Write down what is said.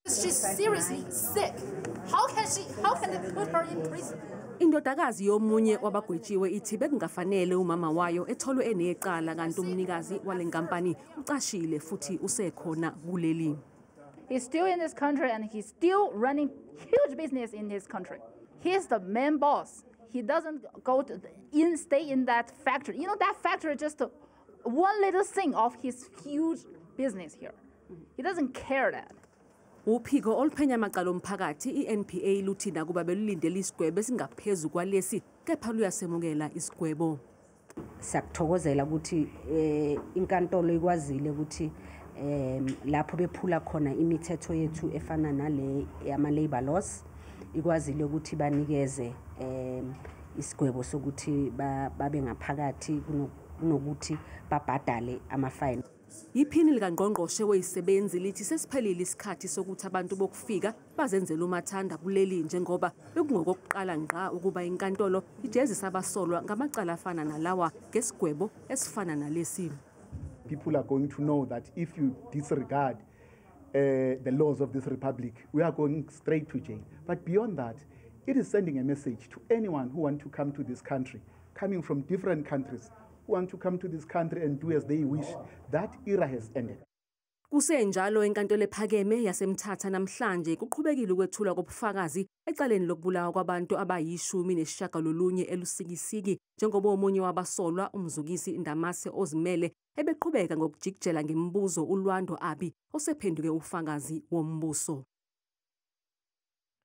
She's seriously sick. How can they put her in prison? Indodakazi yomunye wabagwetshiwe ithi bekungafanele umama wayo etholwe enecala, kanti umnikazi wale nkampani ucashile futhi usekhona kuleli. He's still in this country and he's still running huge business in this country. He's the main boss. He doesn't go to in stay in that factory. That factory is just one little thing of his huge business here. He doesn't care that. Uphiko oluphenya amacala omphakathi i-NPA luthi nakuba belulindele isigwebo esingaphezu kwalesi, kepha luyasemukela isigwebo. Siyakuthokozela ukuthi inkantolo ikwazile ukuthi lapho bephula khona imithetho yethu efana nale yama labor laws, ikwazile ukuthi banikeze isigwebo sokuthi babe ngaphakathi kunokuthi babhadale ama-fine. Iphini likangqongqoshe wezisebenzi lithi sesiphelile isikhathi sokuthi abantu bokufika bazenzele umathanda kuleli, njengoba bekungokokuqala ngqa ukuba inkantolo ijezisa abasolwa ngamacala afana nalawa ngesigwebo esifana nalesi. People are going to know that if you disregard the laws of this republic, we are going straight to jail. But beyond that, it is sending a message to anyone who wants to come to this country, coming from different countries, who want to come to this country and do as they wish. That era has ended. Kusenjalo, enkantolo ephakeme yaseMthatha namhlanje kuqhubekile ukwethulwa kobufakazi ecaleni lokubulawa kwabantu abayi-19 eLusikisiki, njengoba omunye wabasolwa, uMzukisi Ndamase ozimele, ebeqhubeka ngokujikijela ngemibuzo uLwando Abi osephenduke ufakazi wombuso.